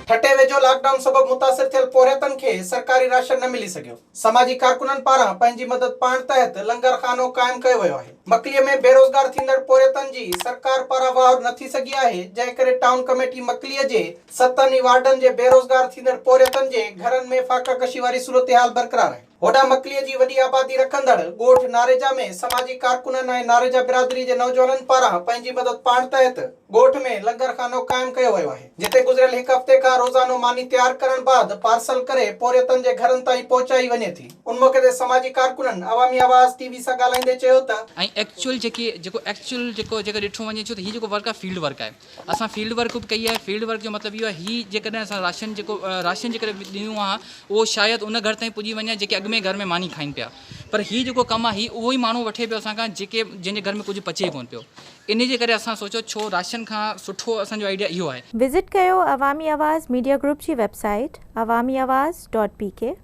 ٺٽي ويجهو lock down سبب متاثر ٿيل پورهيتن کي سرڪاري راشن نه ملي سگهيو، سماجي ڪارڪنن پاران پنهنجي مدد پاڻ تحت لنگر خانو قائم ڪيو ويو آهي. مڪليء ۾ بيروزگار ٿيندڙ پورهيتن جي سرڪار پاران واهر نه ٿي سگهي آهي، جنهن ڪري ٽائون ڪميٽي مڪليء جي ستن ئي وارڊن جي بيروزگار ٿيندڙ پورهيتن جي گهرن ۾ فاقه ڪشي واري صورتحال برقرار آهي. هوڏانهن مڪليء جي وڏي آبادي رکندڙ ڳوٺ ناريجا ۾ سماجي ڪارڪنن ۽ ناريجا برادري جي نوجوانن پاران پنهنجي مدد پاڻ تحت ڳوٺ ۾ لنگر خانو قائم ڪيو ويو آهي، جتي گذريل هڪ هفتي کان روزانو ماني تيار ڪرڻ بعد پارسل ڪري پورهيتن جي گهرن تائين پهچائي وڃي ٿي. ان موقعي تي سماجي ڪارڪنن عوامي آواز ٽي وي سان ڳالهائيندي چيو ته. ۽ ايڪچوئل جيڪي جيڪو ايڪچوئل جيڪو جيڪو ڏٺو وڃي ڇو ته هي جيڪو ورڪ آهي فيلڊ ورڪ آهي اسان فيلڊ ورڪ به ڪئي آهي فيلڊ ورڪ جو مطلب اهو آهي هي جيڪڏهن اسان راشن جيڪو راشن جيڪڏهن ڏنو آهي اهو شايد ان گهر تائين پڄي وڃي جيڪي اڳ ۾ گهر ۾ ماني کائين پيا پر هي جيڪو ڪم آهي هي اهو ئي ماڻهو وٺي پيو اسان کان جيڪي جنهن جي گهر ۾ ڪجهه پچي ڪونه پيو ان جي ڪري اسان سوچيو ڇو راشن کان سٺو اسان جو آئيڊيا اهو آهي. وزٽ ڪيو عوامي آواز ميڊيا گروپ جي web site Awami Awaz dot P K.